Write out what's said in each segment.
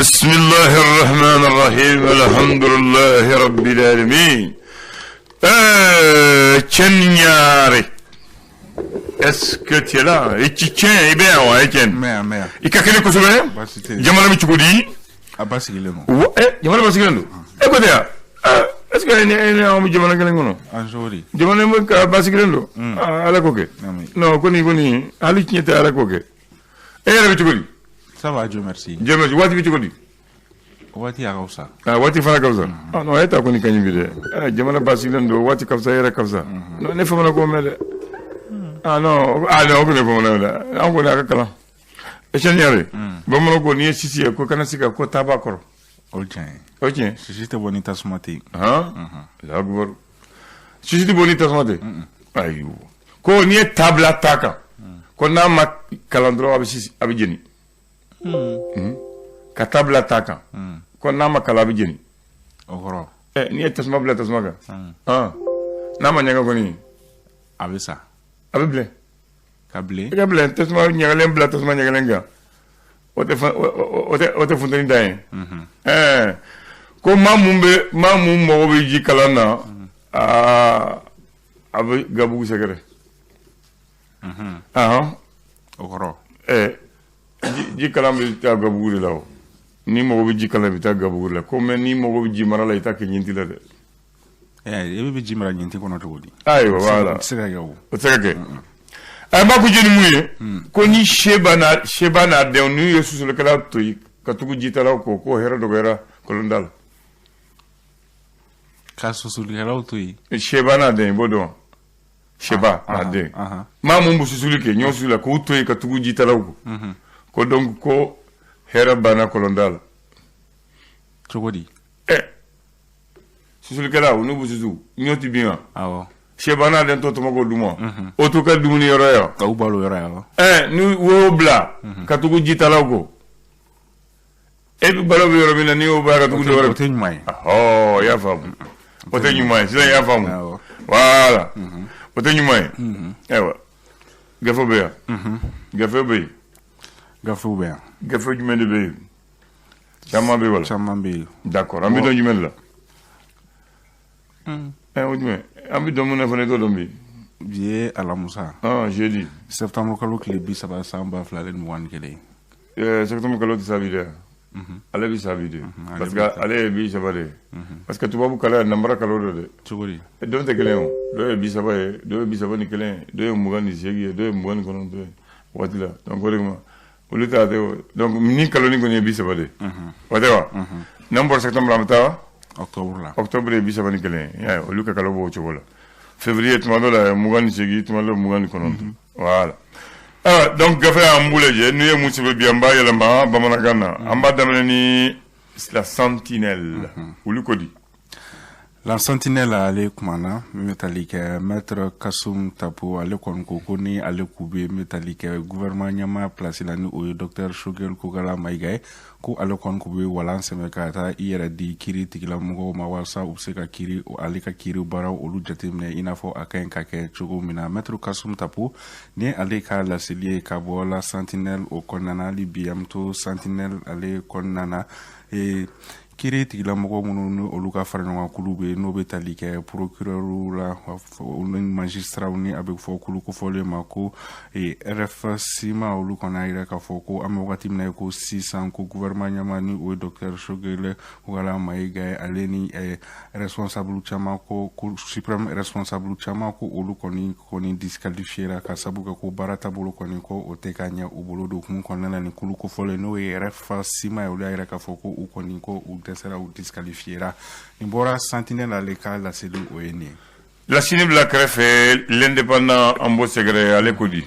بسم الله الرحمن الرحيم الحمد لله رب العالمين. Etienne Niare, est-ce que tu es là? Etienne, i bɛ yan wa, Etienne? N bɛ yan, n bɛ yan. I ka kɛnɛ kosɛbɛ. Baasi tɛ yen. Jamana bɛ cogo di? A basigilen don. Wa jamana basigilen don. E ko tɛ yan? Est-ce que ni anw bɛ jamana kelen kɔnɔ? An cogo di? Jamana bɛ ka basigilen don. Ah, Ala k'o kɛ. Amin. Non, kɔni hali tiɲɛ tɛ, Ala k'o kɛ. E yɛrɛ bɛ cogo di? Ça va, Dieu merci. Dieu merci. Waati bɛ cogo di? Waati a ka fisa. Ah, waati fana ka fisa. Ah non, e ta kɔni ka ɲi bi dɛ. Jamana basigilen don, waati ka fisa, e yɛrɛ ka fisa. Non, ne famana k'o mɛn dɛ. Ah non, ah non, o kɔni ye bamananw ye dɛ. An kɔni a ka kalan. Etienne Niare, bamananw ko n'i ye sisi ye ko kana sika ko taa b'a kɔrɔ. O ye tiɲɛ ye. O ye tiɲɛ. Sisi tɛ bɔ ni tasuma tɛ yen. Han? Allahu akbar. Sisi tɛ bɔ ni tasuma tɛ. Ayiwa. Ko n'i ye ta bila ta kan, ko n'a ma kalan dɔrɔn a bɛ sisi, a bɛ jeni. Ka ta bila ta kan, ko n'a ma kalan a bɛ jeni. O kɔrɔ? N'i ye tasuma bila tasuma kan, n'a ma ɲaga kɔni, A bɛ sa. A bɛ bilen. Ka bilen. I ka bilen, tasuma ɲagalen bila tasuma ɲagalen kan. O tɛ o tɛ funteni dan ye. Ko maa mun mago bɛ ji kalan na, aa, a bɛ gabugu sɛgɛrɛ. Ahan. O kɔrɔ? Ji kalan bɛ taa gabugu de la o. N'i mago bɛ ji kalan, i bɛ taa gabugu de la. Ko mais n'i mago bɛ ji mara la, i t'a kɛ ɲinti la dɛ. E bɛ ji mara ɲinti kɔnɔ cogo di? Ayiwa, voilà. O tɛ se ka kɛ o. O tɛ se ka kɛ. A b'a ko jɛni mun ye? Ko ni seba n'a denw n'u ye susulikɛla to yen ka tugu jitalaw kɔ, ko hɛrɛ dɔgɔyara kɔlɔnda la. Ka susulikɛlaw to yen. Seba n'a den, i b'o dɔn? Seba n'a den. Maa mun bɛ susuli kɛ, ɲɔ susu la, k'u to yen ka tugu jitalaw kɔ. Ko donc ko hɛrɛ banna kɔlɔnda la. Cogo di? Susulikɛla, u n'u bɛ susu, ɲɔ tɛ bin wa? Awɔ. Seba n'a den tɔ tɔmɔ k'o d'u ma. O t'u ka dumuni yɔrɔ ye wa? Ka u balo yɔrɔ ye, awɔ. Ni y'o bila ka tugu jitalaw kɔ, e bɛ balo bɛ yɔrɔ min na, n'i y'o bila ka tugu dɔ wɛrɛ. O tɛ ɲuman ye. Ɔhɔ, i y'a faamu. O tɛ ɲuman ye sisan, i y'a faamu. Awɔ. Voilà. O tɛ ɲuman ye. Ayiwa, gafe bɛ yan. Gafe bɛ yen. Gafew bɛ yan. Gafe jumɛn de bɛ yen? Caman bɛ yen wala? Caman bɛ yen. D'accord, an bɛ dɔn jumɛn de la? O jumɛn? An bɛ dɔn mun na fana, i t'o dɔn bi? Bi ye alamusa. Ah, jeudi. Septembre kalo tile 30 san 2021. Septembre kalo tɛ sa bi dɛ. Ale bɛ sa bi de. Ale Parce que bɛ sa. ale ye 30 de ye. Parce que tubabu kalo ye nanbara kalo de dɛ. Cogo di? Dɔw tɛ kelen ye o. Dɔw ye 30 ye, dɔw ye 31 ye, dɔw ye 28 ye, dɔw ye 29 ye waati la. Donc o de kama olu ta tɛ o. Donc ni kalo ni kɔni ye 30 de ye. O tɛ wa? N'an bɔra septembre, an bɛ taa Octobre la. Octobre ye 31 ye. I y'a ye, olu ka kalo b'o cogo la. Février tuma dɔ la 28, tuma dɔ la 29. Voilà. Ayiwa, donc gafe an b'u lajɛ n'u ye mun sɛbɛn bi, an b'a yɛlɛma bamanankan na. An b'a daminɛ ni La Sentinelle. Olu ko di? La Sentinelle ale kumana min bɛ tali kɛ Maître Kassoum Tapo, ale kɔni ko ko ni ale k'u bɛ min bɛ tali kɛ gouvernement ɲɛmaa place la, ni o ye docteur Choguel Kokalla Maïga ye, ko ale kɔni k'u bɛ walan sɛmɛ ka taa i yɛrɛ di kiiri tigilamɔgɔw ma walasa u bɛ se ka kiiri, ale ka kiiri baaraw olu jateminɛ i n'a fɔ a ka ɲi ka kɛ cogo min na. Maître Kassoum Tapo ni ale ka laseli ye ka bɔ La Sentinelle o kɔnɔna na. Hali bi an bɛ to Sentinelle ale kɔnɔna na. Kiiri tigilamɔgɔ minnu ni olu ka fara ɲɔgɔn kulu bɛ yen, n'o bɛ tali kɛ procureur la ni magistrat, ni a bɛ fɔ kulu kofɔlen ma ko RFSIMA, olu kɔni y'a jira k'a fɔ ko an bɛ wagati min na ko sisan, ko gouvernement ɲɛmaa, ni o ye docteur Choguel Kokalla Maïga ye, ale ni responsable caman, ko suprême responsable caman, ko olu kɔni disqualifié ka sabu kɛ ko baara taabolo kɔni ko o tɛ ka ɲɛ u bolo. Don kun kɔnɔna na, ni kulu kofɔlen n'o ye RFSIMA ye, olu y'a jira k'a fɔ ko u kɔni ko u dɛsɛra, u disqualifié. Nin bɔra Sentinelle, ale ka laseli o ye nin ye. Lasini bila kɛrɛfɛ, L'Indépendant an b'o sɛgɛrɛ, ale ko di?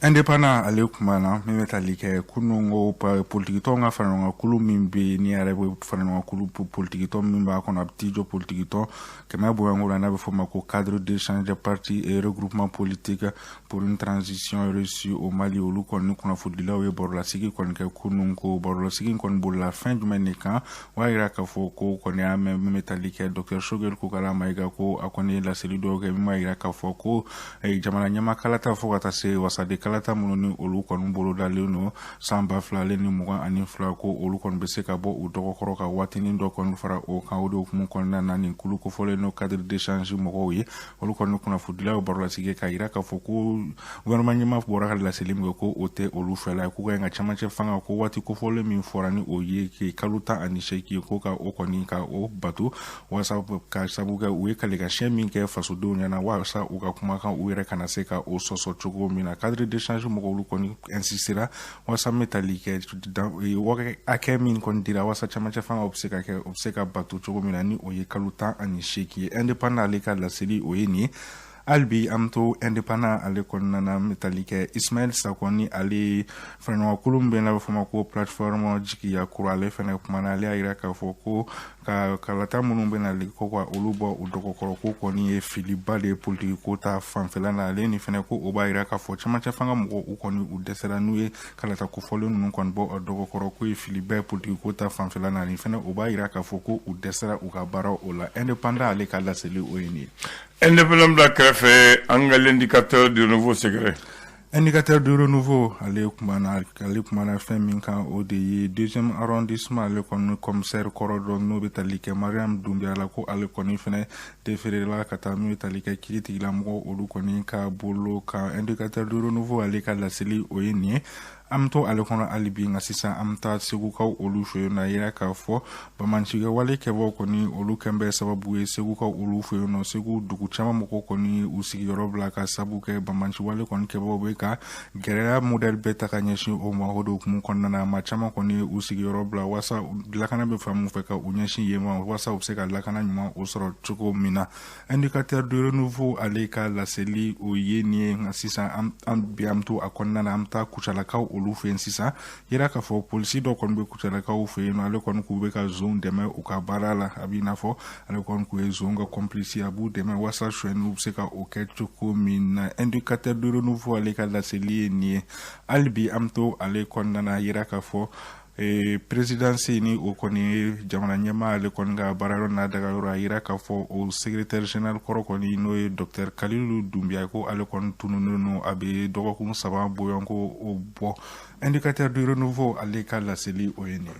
Indépendant ale kumana min bɛ tali kɛ kunun ko politikitɔn ka fara ɲɔgɔn kan kulu min bɛ yen, ni yɛrɛ bɛ fara ɲɔgɔn kan kulu politikitɔn min b'a kɔnɔ, a bɛ t'i jɔ politikitɔn 100 bɔɲɔgɔnko la, n'a bɛ fɔ o ma ko Cadre d'échange des partis et regroupement politique pour une transition réussie au Mali, olu kɔni kunnafonidilaw ye barolasigi kɔni kɛ kunun. Ko barolasigi kɔni bolila fɛn jumɛn de kan? O y'a jira k'a fɔ ko kɔni y'a mɛn min bɛ tali kɛ docteur Choguel Kokalla Maïga, ko a kɔni ye laseli dɔw kɛ min b'a jira k'a fɔ ko jamana ɲɛmaa kalata fo ka taa se wasaden kalata. Kalata minnu ni olu kɔni bolodalen don san 2022, ko olu kɔni bɛ se ka bɔ u dɔgɔkɔrɔ ka waatinin dɔ kɔni fara o kan. O de hukumu kɔnɔna na, nin kulu kofɔlen no cadre d'échange mɔgɔw ye, olu kɔni kunnafonidilaw barolasigi k'a yira k'a fɔ ko gouvernement ɲɛmaa bɔra ka laseli min kɛ, ko o tɛ olu fɛla ye, k'u ka ɲi ka camancɛ fanga ko waati kofɔlen min fɔra, ni o ye kalo 18 ye, ko ka o kɔni ka o bato, walasa ka sabu kɛ u ye kalekan min kɛ fasodenw ɲɛna, walasa u ka kumakan u yɛrɛ kana se ka o sɔsɔ cogo min na. Cadre d'échange mɔgɔw, olu kɔni insistera walasa n bɛ tali kɛ hakɛ min kɔni dira walasa camancɛ fanga o bɛ se ka kɛ, o bɛ se ka bato cogo min na, ni o ye kalo 18 ye. Indépendant ale ka laseli o ye nin ye. Hali bi an bɛ to Indépendant ale kɔnɔna na, n bɛ tali kɛ Ismaël Sacko ni ale ye faraɲɔgɔnkulu min bɛ yen, n'a bɛ fɔ o ma ko Plateforme Jigiya Kura, ale fana kumana. Ale y'a yira k'a fɔ ko ka kalata minnu bɛ nali ko ka olu bɔ u dɔgɔkɔrɔ, ko kɔni ye filiba de ye politiki ko ta fanfɛla la. Ale ni fana ko o b'a yira k'a fɔ camancɛ fanga mɔgɔw, u kɔni u dɛsɛra n'u ye kalata kofɔlen ninnu kɔni bɔ dɔgɔkɔrɔ, ko ye filiba ye politiki ko ta fanfɛla la. Ani fana o b'a yira k'a fɔ ko u dɛsɛra u ka baara o la. Indépendant ale ka laseli o ye nin ye. Indépendant bila kɛrɛfɛ, an ka l'Indicateur du Renouveau sɛgɛrɛ. Indicateur du Renouveau ale kumana fɛn min kan, o de ye deuxième arrondissement ale kɔni commissaire kɔrɔ dɔ, n'o bɛ tali kɛ Mariam Doumbia la, ko ale kɔni fɛnɛ déféré ka taa min bɛ tali kɛ kiiritigɛlamɔgɔw olu kɔni ka bolo kan. Indicateur du Renouveau ale ka laseli o ye nin ye. An bɛ to ale kɔnɔ hali bi, nka sisan an bɛ taa Segukaw olu fɛ yen nɔ. A yira k'a fɔ banbaancikɛ wale kɛbaaw kɔni, olu kɛn bɛ sababu ye Segukaw olu fɛ yen nɔ. Segu dugu caman mɔgɔw kɔni u sigiyɔrɔ bila ka sabu kɛ banbanci wale kɔni kɛbaaw bɛ ka gɛlɛya modèle bɛɛ ta ka ɲɛsin o ma. O de hukumu kɔnɔna na, maa caman kɔni u sigiyɔrɔ bila walasa lakana bɛ fan mun fɛ, ka u ɲɛsin yen ma, walasa u bɛ se ka lakana ɲuman o sɔrɔ cogo min na. Indicateur du Renouveau ale ka laseli o ye nin ye. Nka sisan an bi an bɛ to a kɔnɔna na, an bɛ taa Kucalakaw olu fɛ yen sisan. Yira k'a fɔ polisi dɔ kɔni bɛ Kucalakaw fɛ yen nɔ, ale kɔni k'u bɛ ka zon dɛmɛ u ka baara la. A b'i n'a fɔ ale kɔni k'u ye zon ka complice, a b'u dɛmɛ walasa sonyɛniw bɛ se ka o kɛ cogo min na. Indicateur du Renouveau ale ka laseli ye nin ye. Hali bi an bɛ to ale kɔnɔna na, yira k'a fɔ présidence, ni o kɔni ye jamana ɲɛmaa ale kɔni ka baarayɔrɔ n'a dagayɔrɔ, a yira k'a fɔ o secrétaire général kɔrɔ kɔni, n'o ye docteur Kalilu Dunbiya, ko ale kɔni tununnen don, a bɛ dɔgɔkun 3 bɔɲɔgɔnko o bɔ. Indicateur du Renouveau ale ka laseli o ye nin ye.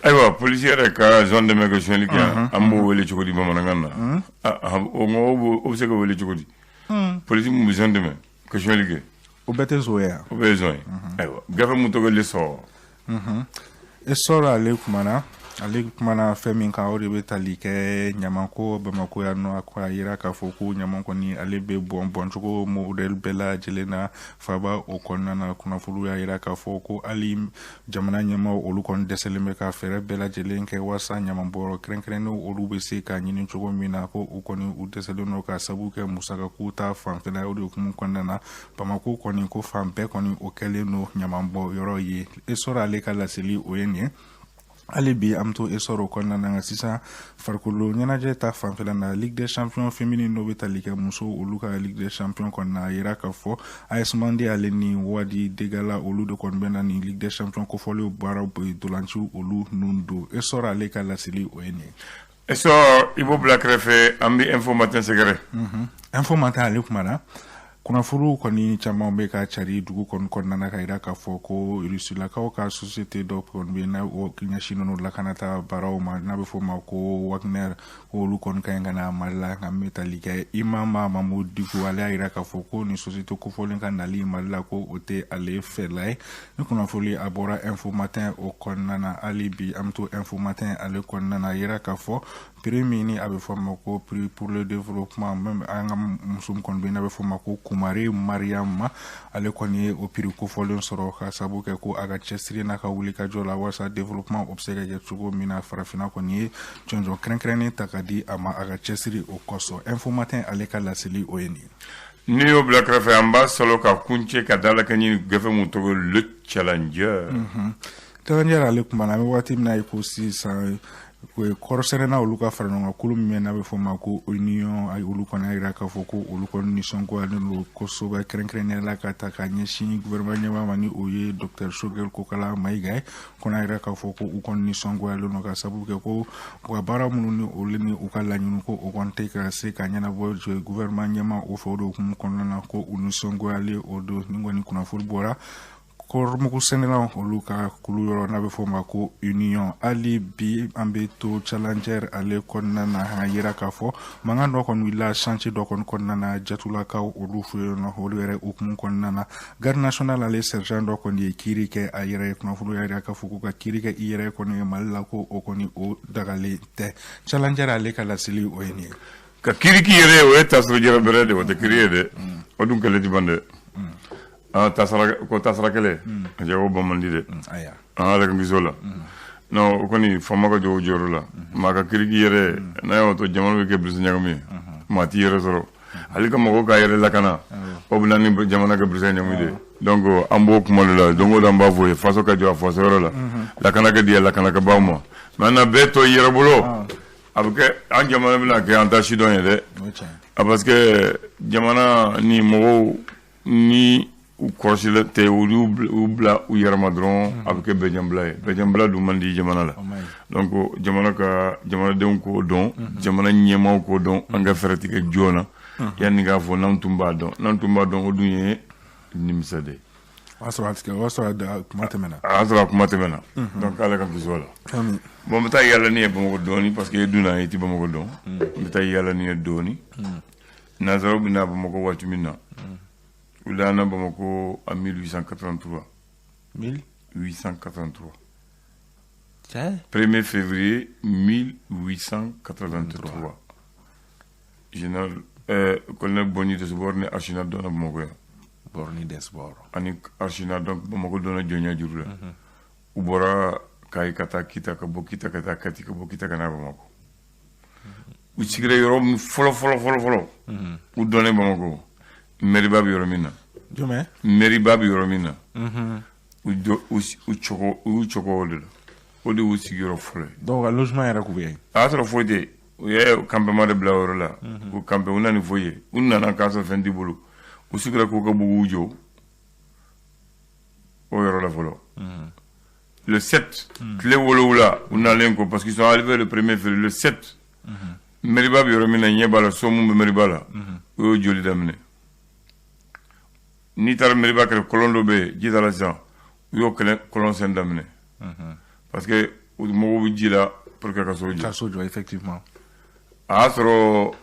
Ayiwa, polisi yɛrɛ ka zon dɛmɛ ka sonyali kɛ, an b'o wele cogo di bamanankan na? O bɛ se ka wele cogo di, polisi mun bɛ zon dɛmɛ ka sonyali kɛ? O bɛɛ tɛ zon ye. O bɛɛ ye zon ye. Ayiwa, gafe mun tɔgɔ L'Essor? Essor ale kumana fɛn min kan, o de bɛ tali kɛ ɲamanko Bamako yan nɔ. A yira k'a fɔ ko ɲaman kɔni ale bɛ bɔn bɔncogo modèle bɛɛ lajɛlen na faba o kɔnɔna na. Kunnafoniw y'a yira k'a fɔ ko hali jamana ɲɛmaaw olu kɔni dɛsɛlen bɛ ka fɛɛrɛ bɛɛ lajɛlen kɛ walasa ɲamanbɔyɔrɔ kɛrɛnkɛrɛnnenw olu bɛ se ka ɲini cogo min na, ko u kɔni u dɛsɛlen don ka sabu kɛ musakako ta fanfɛla ye. O de hukumu kɔnɔna na, Bamako kɔni ko fan bɛɛ kɔni o kɛlen don ɲamanbɔyɔrɔ ye. Essor ale ka laseli o ye nin ye. Hali bi an bɛ to Essor o kɔnɔna na, nka sisan farikolo ɲɛnajɛ ta fanfɛla na, Ligue des champions féminine, n'o bɛ tali kɛ musow olu ka Ligue des champions kɔnɔna na, a yira k'a fɔ AS Mande ale ni Wadi Degala, olu de kɔni bɛ na nin Ligue des champions kofɔlenw baaraw dolanciw olu nun don. Essor ale ka laseli o ye nin ye. Essor, i b'o bila kɛrɛfɛ, an bɛ Info Matin sɛgɛrɛ. Info Matin ale kumana, kunnafoniw kɔni caman bɛ ka cari dugu kɔni kɔnɔna na ka yira k'a fɔ ko Rusilakaw ka société dɔ kɔni bɛ yen, n'a ɲɛsinnen don lakanata baaraw ma, n'a bɛ fɔ o ma ko Wagner, ko olu kɔni ka ɲi ka na Mali la. Nka min bɛ tali kɛ Imam Mahmoud Dicko, ale y'a yira k'a fɔ ko nin société kofɔlen ka nali Mali la, ko o tɛ ale fɛla ye. Ni kunnafoni a bɔra Info Matin o kɔnɔna na. Hali bi an bɛ to Info Matin ale kɔnɔna na, a yira k'a fɔ prix min ni a bɛ fɔ a ma ko prix pour le développement, même an ka muso min kɔni bɛ yen, n'a bɛ fɔ o ma ko Kumare Mariam, ale kɔni ye o prix kofɔlen sɔrɔ ka sababu kɛ ko a ka cɛsiri n'a ka wulikajɔ la walasa développement o bɛ se ka kɛ cogo min na farafinna kɔni ye jɔnjɔn kɛrɛnkɛrɛnnen ta ka di a ma a ka cɛsiri o kosɔn. Info Matin ale ka laseli o ye nin ye. N'i y'o bila kɛrɛfɛ, an b'a sɔrɔ ka kuncɛ ka da la ka ɲini gafe mun tɔgɔ Le Challenger. Challenger ale kumana, an bɛ waati min na i ko sisan, kɔrɔsɛnɛna olu ka fara ɲɔgɔn kan kulu min bɛ n'a bɛ fɔ o ma ko Union, olu kɔni y'a jira k'a fɔ ko olu kɔni nisɔngoyalen don kosɛbɛ, kɛrɛnkɛrɛnnenya la ka ta ka ɲɛsin gouvernement ɲɛmaa ma, ni o ye Docteur Choguel Kokala Maïga ye. Kɔni y'a jira k'a fɔ ko u kɔni nisɔngoyalen don ka sababu kɛ ko u ka baara minnu ni olu ni u ka laɲini ko o kɔni tɛ ka se ka ɲɛnabɔ gouvernement ɲɛmaa o fɛ. O de hukumu kɔnɔna na ko u nisɔngoyalen o don. Ni kɔni kunnafoni bɔra kɔrɔmugu sɛnɛlaw olu ka kulu yɔrɔ n'a bɛ fɔ o ma ko Union. Hali bi an bɛ to Challenger ale kɔnɔna na, a yira k'a fɔ mankan dɔ kɔni wulila chantier dɔ kɔni kɔnɔna na Jatulakaw olu fɛ yen nɔ. Olu yɛrɛ hukumu kɔnɔna na, garde nationale ale sergent dɔ kɔni ye kiiri kɛ a yɛrɛ ye. Kunnafoni y'a yira k'a fɔ ko ka kiiri kɛ i yɛrɛ kɔni ye Mali la, ko o kɔni o dagalen tɛ. Challenger ale ka laseli o ye nin ye. Ka kiiri k'i yɛrɛ ye, o ye tasɔrɔ jɛrɛ bɛrɛ de, o tɛ kiiri ye dɛ. O dun kɛlɛ ti ban dɛ. Ah, tasara ko tasara kɛlɛ a cɛ, o ban man di dɛ. An ala ka kisi o la. Non, o kɔni faama ka jɔ o jɔyɔrɔ la. Maa ka kiiri k'i yɛrɛ ye, n'a y'o to, jamana bɛ kɛ bilisi ɲagami ye, maa t'i yɛrɛ sɔrɔ. Hali ka mɔgɔw k'a yɛrɛ lakana, o bɛ na ni jamana kɛ bilisi ɲagami de. Donc an b'o kuma de la don o don, an b'a fɔ ye, faso ka jɔ a faso yɔrɔ la, lakana ka di a lakanakɛbaw ma. Maintenant bɛɛ to i yɛrɛ bolo, a bɛ kɛ an jamana bɛna kɛ an ta sidɔn ye dɛ. A parce que jamana ni mɔgɔw ni u kɔlɔsilen tɛ, u bila u yɛrɛ ma dɔrɔn, a bɛ kɛ bɛjɛnbila ye. Bɛjɛnbila dun man di jamana la. Donc jamana ka jamanadenw k'o dɔn, jamana ɲɛmaaw k'o dɔn, an ka fɛɛrɛ tigɛ joona yanni k'a fɔ n'an tun b'a dɔn, n'an tun b'a dɔn, o dun ye nimisa de ye. O y'a sɔrɔ a kuma tɛmɛna. A y'a sɔrɔ a kuma tɛmɛna. Donc ala ka kisi o la. Bon, n bɛ taa yala ni ye Bamakɔ dɔɔni, parce que e dun na, i tɛ Bamakɔ dɔn. N bɛ taa yala ni ye dɔɔni. Nanzaraw bɛ na Bamakɔ waati min na, u nana Bamakɔ en 1883. 1883. 1er février 1883. Général colonel Boni Desbord ni Archinard donna Bamakɔ yan. Borny Desbord. Ani Archinard. Donc Bamakɔ donna jɔnya juru la. U bɔra Kayi ka taa Kita, ka bɔ Kita ka taa Kati, ka bɔ Kita ka na Bamakɔ. U sigira yɔrɔ min fɔlɔ fɔlɔ fɔlɔ fɔlɔ, u donnen Bamakɔ, mɛriba bɛ yɔrɔ min na. Jumɛn? Mɛriba bɛ yɔrɔ min na, u jɔ u u cɔgɔ, u y'u cɔgɔ o de la. O de y'u sigiyɔrɔ fɔlɔ ye. Donc ka logement yɛrɛ k'u bɛ yen. A y'a sɔrɔ foyi tɛ yen. U ye campement de bila o yɔrɔ la. U campé, u nana ni foyi ye. U nana k'a sɔrɔ fɛn t'i bolo. U sigira k'u ka buguw jɔ o yɔrɔ la fɔlɔ. Le 7, tile 7, u nalen ko, parce qu'ils sont arrivés le 1er février, le 7, mɛriba bɛ yɔrɔ min na, ɲɛ b'a la, so mun bɛ mɛriba la, u y'o joli daminɛ. N'i taara mɛriba kɛrɛ, kɔlɔn dɔ bɛ yen, ji t'a la sisan, u y'o kɛlɛ kɔlɔn sen daminɛ, parce que u mago bɛ ji la pour que ka so jɔ. Ka so jɔ, effectivement. A y'a sɔrɔ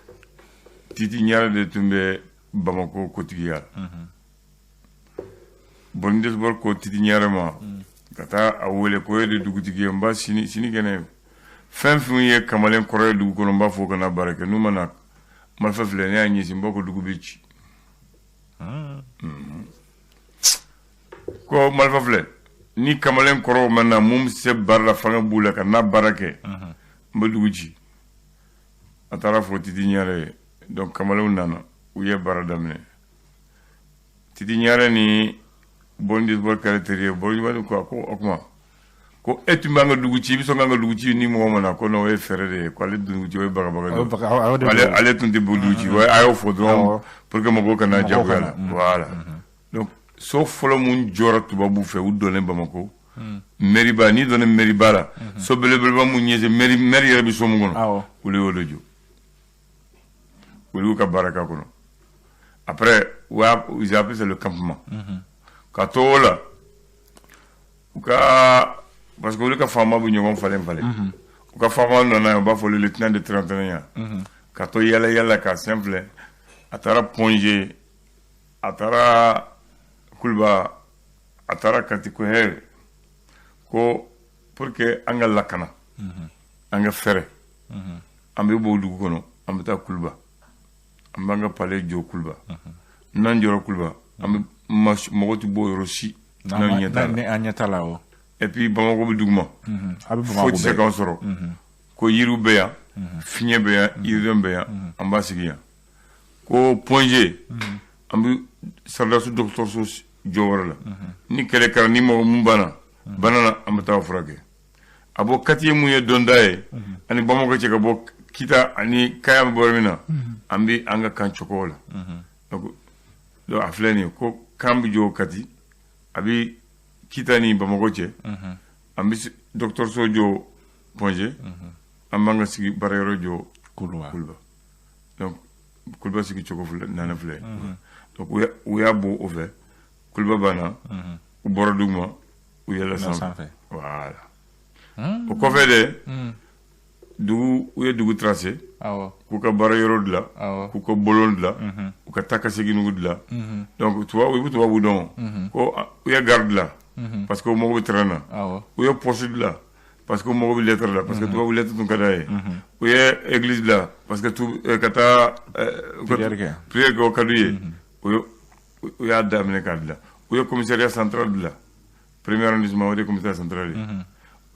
Titi Ɲare de tun bɛ Bamakɔ kotigiya la. Boni Desbord ko Titi Ɲare ma ka taa a wele ko e de dugutigi ye, n b'a sini sini kɛnɛ, fɛn fɛn ye kamalen kɔrɔ ye dugu kɔnɔ, n b'a fɔ ka na baara kɛ. N'u ma na, marifa filɛ, ne y'a ɲɛsin, n b'a ko dugu bɛ ci. Ko marifa filɛ, ni kamalen kɔrɔw ma na, mun bɛ se baara la, fanga b'u la ka na baara kɛ, n bɛ dugu ci. A taara fɔ Titi Ɲare ye. Donc kamalenw nana, u ye baara daminɛ. Titi Ɲare ni Boni Desbord kɛra teri ye. Boni ko a ko o tuma ko e tun b'an ka dugu ci, i bɛ sɔn k'an ka dugu ci ni mɔgɔ ma na? Ko non, o ye fɛɛrɛ de ye, ko ale dugu ci, o ye bagabaga de ye, ale tun tɛ dugu ci, a y'o fɔ dɔrɔn pour que mɔgɔw kana jagoya la. Voilà. Donc so fɔlɔ mun jɔra tubabu fɛ, u donnen Bamakɔ, mɛriba, n'i donna mɛriba la, so belebeleba mun ɲɛsin mɛri, mɛri yɛrɛ bɛ so mun kɔnɔ, olu y'o de jɔ, olu y'u ka baara k'a kɔnɔ. Après u y'a, ils ont appelé ça le campement. Ka to o la, u ka, parce que olu ka faama bɛ ɲɔgɔn falen falen, u ka faama nana yan, u b'a fɔ le lieutenant de 31, ka to yala yala ka sen filɛ, a taara Point G, a taara Kuluba, a taara Kati, ko hɛrɛ ko pour que an ka lakana, an ka fɛrɛ, an bɛ bɔ dugu kɔnɔ, an bɛ taa Kuluba, an b'an ka palais jɔ Kuluba. N'an jɔra Kuluba, an bɛ mɔgɔ tɛ bɔ yɔrɔ si n'an ɲɛ t'a la. An ɲɛ t'a la o. Et puis Bamakɔ bɛ duguma. A bɛ foyi tɛ se k'an sɔrɔ. Ko yiriw bɛ yan, fiɲɛ bɛ yan, yiriden bɛ yan, an b'a sigi yan. Ko Point G, an bɛ sɔrɔdasi dɔgɔtɔrɔso jɔ wɛrɛ la. Ni kɛlɛ kɛra, ni mɔgɔ mun banna, Bana na, an bɛ taa furakɛ. A bɔ Kati ye mun ye donda ye ani Bamakɔ cɛ, ka bɔ Kita ani Kaya bɛ bɔ yɔrɔ min na, an bɛ an ka camp cogo la. Donc a filɛ nin ye ko camp bɛ jɔ Kati, a bɛ Kita ni Bamakɔ cɛ. An bɛ dɔgɔtɔrɔso jɔ Point G, an b'an ka sigi baarayɔrɔ jɔ Kuluba. Kuluba. Donc Kuluba sigi cogo filɛ, nana filɛ. Donc u y'a bɔ o fɛ, Kuluba banna, u bɔra duguma, u yɛlɛ sanfɛ. Voilà. O kɔfɛ de, dugu, u ye dugu tracé k'u ka baara yɔrɔ dilan, k'u ka bolon dilan, u ka taa ka seginnugu dilan. Donc tubabu, i bɛ tubabu dɔn ko u ye gare dilan parce que u mago bɛ train na, u ye poste dilan parce que u mago bɛ lettre la, parce que tubabu lettre tun ka d'a ye, u ye église dilan parce que ka taa prière kɛ. Prière kɛ, o ka d'u ye. U y'a daminɛ k'a dilan. U ye commissariat central dilan, premier arrondissement, o de ye commissariat central ye.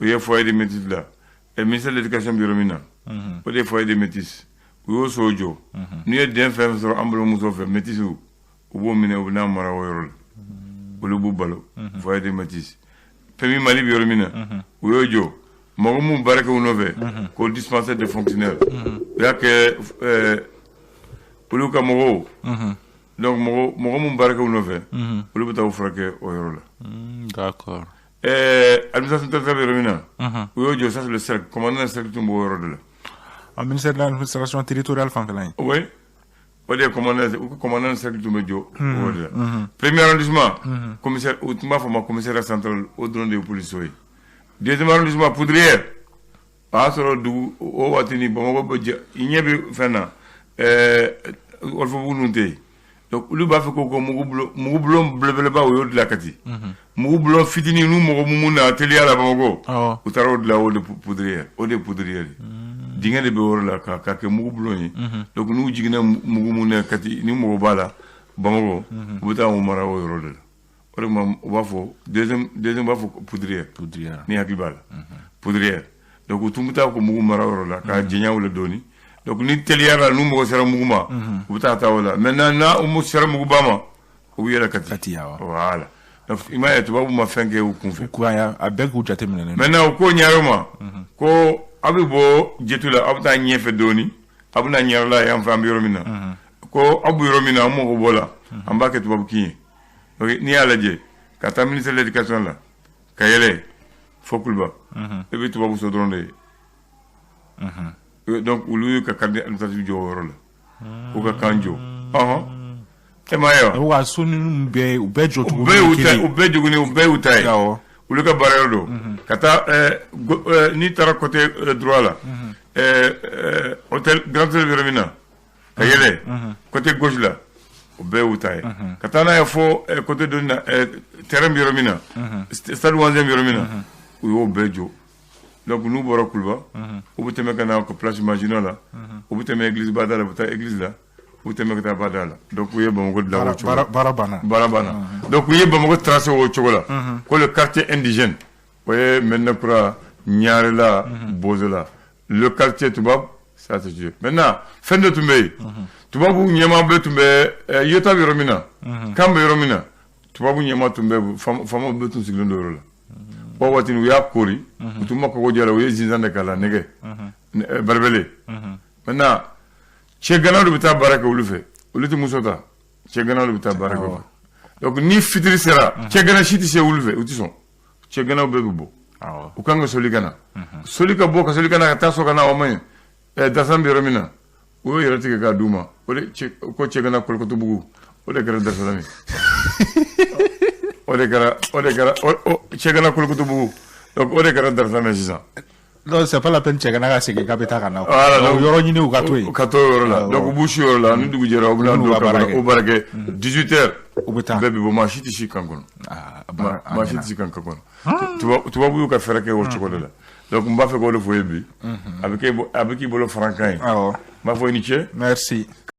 U ye foyer de métis dilan, et ministère de l'éducation bɛ yɔrɔ min na, o de ye foyer de métis. U y'o so jɔ. N'u ye den fɛn fɛn sɔrɔ an balimamuso fɛ, métis, u b'o minɛ, u bɛ n'a mara o yɔrɔ la, olu b'u balo, foyer de métis. PMU Mali bɛ yɔrɔ min na, u y'o jɔ. Mɔgɔ mun baara kɛ u nɔfɛ k'o dispensaire de fonctionnaire, u y'a kɛ olu ka mɔgɔw. Donc mɔgɔ mun baara kɛ u nɔfɛ, olu bɛ taa u furakɛ o yɔrɔ la. D'accord. Administration territoriale bɛ yɔrɔ min na, u y'o jɔ. Ça, c'est le cercle, commandant cercle tun b'o yɔrɔ de la. A ministère de l'administration territoriale fanfɛla ye. Oui, o de ye commandant, u ko commandant cercle tun bɛ jɔ o de la. Premier arrondissement, commissaire, u tun b'a fɔ ma commissariat central, o dɔrɔn de ye policier ye. Deuxième arrondissement, poudrière, o y'a sɔrɔ dugu o waati ni Bamakɔ bɛ jɛ, i ɲɛ bɛ fɛn na, Wɔlɔfɔbugu ninnu tɛ yen. Donc olu b'a fɛ ko mugu bulon belebeleba, o y'o dilan Kati. Mugu bulon fitinin, n'u mɔgɔ mun na teliya la Bamakɔ, u taara o dilan, o de poudrière, o de ye poudrière ye. Dingɛ de bɛ o yɔrɔ la ka kɛ mugu bulon ye. Donc n'u jiginna mugu mun na Kati, ni mɔgɔ b'a la Bamakɔ, u bɛ taa o mara o yɔrɔ de la. O de kama u b'a fɔ deuxième, b'a fɔ poudrière. Poudrière. Ni hakili b'a la, poudrière. Donc u tun bɛ taa ko mugu mara o yɔrɔ la k'a jɛnya o la dɔɔni. Donc ni teliyara, n'u mago sera mugu ma, u bɛ taa ta o la. Maintenant n'a u sera muguba ma, u bɛ yɛlɛ Kati. Kati, awɔ. Voilà. Donc i m'a ye, tubabu ma fɛn kɛ u kun fɛ. A bɛɛ k'u jateminɛ. Maintenant u ko ɲare ma ko aw bɛ bɔ Jetu la, aw bɛ taa ɲɛfɛ dɔɔni, aw bɛna Ɲarela yan fɛ, an bɛ yɔrɔ min na, ko aw bɛ yɔrɔ min na, an mago b'o la, an b'a kɛ tubabu kin ye. Donc n'i y'a lajɛ ka taa ministère de l'éducation la ka yɛlɛ fo Kuluba, i bɛ tubabu so dɔrɔn de ye. Donc olu y'u ka carte administrative jɔ o yɔrɔ la, k'u ka camp jɔ. Ɔhɔn, e m'a ye wa? U ka so ninnu bɛɛ, u bɛɛ jɔ cogo u bɛɛ y'u ta, u bɛɛ joginen, u bɛɛ y'u ta ye. Olu ka baara yɔrɔ don. Ka taa, n'i taara côté droit la, hôtel Grand Hôtel bɛ yɔrɔ min na, ka yɛlɛ côté gauche la, o bɛɛ y'u ta ye. Ka taa n'a ye fo côté dɔ na, terrain bɛ yɔrɔ min na, stade 11e bɛ yɔrɔ min na, u y'o bɛɛ jɔ. Donc n'u bɔra Kuluba, u bɛ tɛmɛ ka na place Maginot la, u bɛ tɛmɛ église bada la, u bɛ taa église la, u bɛ tɛmɛ ka taa bada la. Donc u ye Bamakɔ dilan o cogo la. Baara banna. Baara banna. Donc u ye Bamakɔ tracé o cogo la ko le quartier indigène, o ye Medina Kura, Ɲarela, Bozola. Le quartier tubabu, ça c'est sûr. Maintenant fɛn dɔ tun bɛ yen, tubabu ɲɛmaa bɛɛ tun bɛ yeta bɛ yɔrɔ min na, kan bɛ yɔrɔ min na, tubabu ɲɛmaa tun bɛ, faamaw bɛɛ tun sigilen don o yɔrɔ la. O waati u y'a kori, u tun ma kɔgɔ jɛ la, u ye zinzan de k'a la, nɛgɛ barbelé. Maintenant cɛ ganaw de bɛ taa baara kɛ olu fɛ, olu tɛ muso ta, cɛ ganaw de bɛ taa baara kɛ o fɛ. Donc ni fitiri sera, cɛ gana si tɛ se olu fɛ, u tɛ sɔn, cɛ ganaw bɛɛ bɛ bɔ. U kan ka soli ka na, soli ka bɔ, ka soli ka na, ka taa so ka na, o man ɲi. Dasan bɛ yɔrɔ min na, u y'o yɛrɛ tigɛ k'a d'u ma. O de ko cɛ gana Kolokotobugu, o de kɛra Dasalam ye. O de kɛra cɛ gana Kolokotobugu. Donc o de kɛra Dasalam ye sisan. Donc c'est pas la peine cɛ gana ka segin k'a bɛ taa ka na. Voilà, donc yɔrɔ ɲini u ka to yen. Ka to yɔrɔ la. Donc u b'u si yɔrɔ la, ni dugu jɛra, u bɛna don ka o baara kɛ. 18 heures, u bɛ taa. Bɛɛ bɛ bɔ, maa si tɛ si camp kɔnɔ. Maa si tɛ si camp kɔnɔ. Tubabu y'u ka fɛɛrɛ kɛ o cogo de la. Donc n b'a fɛ k'o de fɔ ye bi. A bɛ k'i bolo farankan ye. Awɔ. N b'a fɔ i ni ce. Merci.